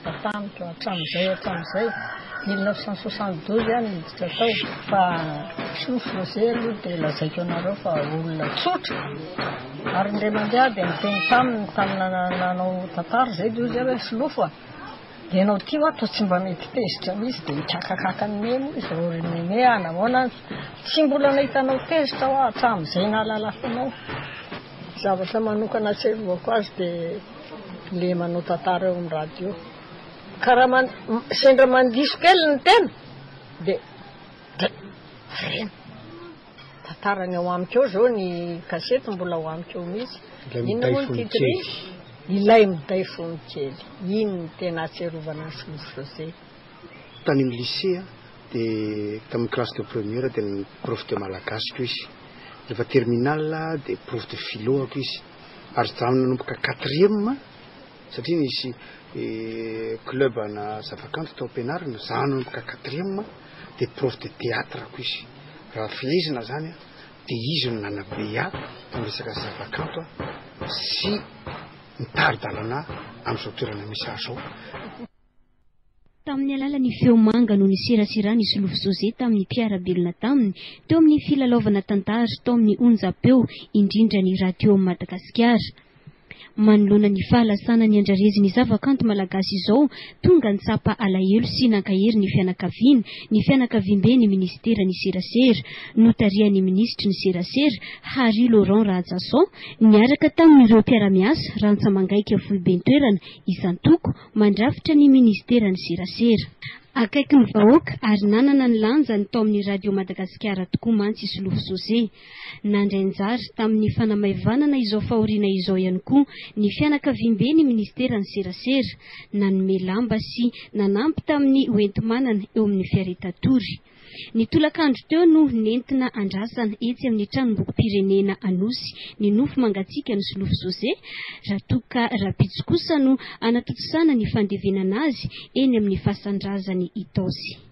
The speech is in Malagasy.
niasa tamiko hatramin'izay hatramin'izay. 1972 aho niditra tao fa Solofo José aloha dia lazaiko anareo fa olona tsotra. Ary indray mandeha aho dia niteny taminy tamin'ny nanao tantara izay dia hoy izy hoe Solofo a! Ianao ity hoa toa tsy mba mety tezitra mihitsy dia mikakakaka an'i Neny hoy izy, ô ry Nene a, nahoana no tsy mbola nahita anao tezitra hoa hatramin'izay nahalalako anao. Zavatra manokana ahatsiarovako azy dia le manao tantara eo amin'ny radio. Ka raha sendra mandiso kely ny tena dia variana. Tantarany ao amiko ao zao ny kasety mbola ao amiko ao mihitsy. Ilay Inona miday moa ny fony titre kely. iny? Ilay miday fony kely. Iny no tena ahatsiarovana an'i Solofo José. Tany amin'ny lycée dia tamin'ny classe de première dia ny prof de malagasy-ko izy. Rehefa terminale dia prof de philo-ako izy. Ary izaho nanomboka quatrième satria nisy club ana zavakanto tao am-pianarana, izaho nanomboka quatrième dia prof de théâtre-ko izy. Raha fehezina izany dia izy no nanabe ahy tamin'ny resaka zavakanto sy nitari-dalana ahy amin'izao toerana misy ahy izao. Tamin'ny alalan'ny feo manga no niseraserany i Solofo José tamin'ny mpiara-belona taminy teo amin'ny filalaovana tantara tao amin'ny onjam-peo, indrindra ny Radio Madagasikara. Manoloana ny fahalasana ny andrarezin'ny zavakanto malagasy izao, tonga nitsapa alahelo sy nankahery ny fianakaviana, ny fianakaviambe ny minisiteran'ny serasera, notarihan'ny minisitry ny serasera, Harry Laurent Rahajason, niaraka tamin'ireo mpiara-miasa, rantsa-mangaika foiben-toerana, isan-toko, mandrafitra ny minisiteran'ny serasera. Akaiky ny vahoaka ary nanana ny lanjany tao amin'ny Radio Madagasikara tokoa mantsy i Solofo José. Nandray anjara tamin'ny fanamaivanana izao fahoriana izao ihany koa ny fianakaviambe ny minisiteran'ny serasera, nanome lamba sy nanampy tamin'ny hoenti-manana eo amin'ny fiaretan-tory. Ny tolakandro teo no nentina andrasana etsy amin'ny tranombokim-pirenena Anosy ny nofo mangatsiaka an'i Solofo José, raha toa ka rahampitso kosa no hanatontosana ny fandevenana azy eny amin'ny fasan-drazany Itaosy.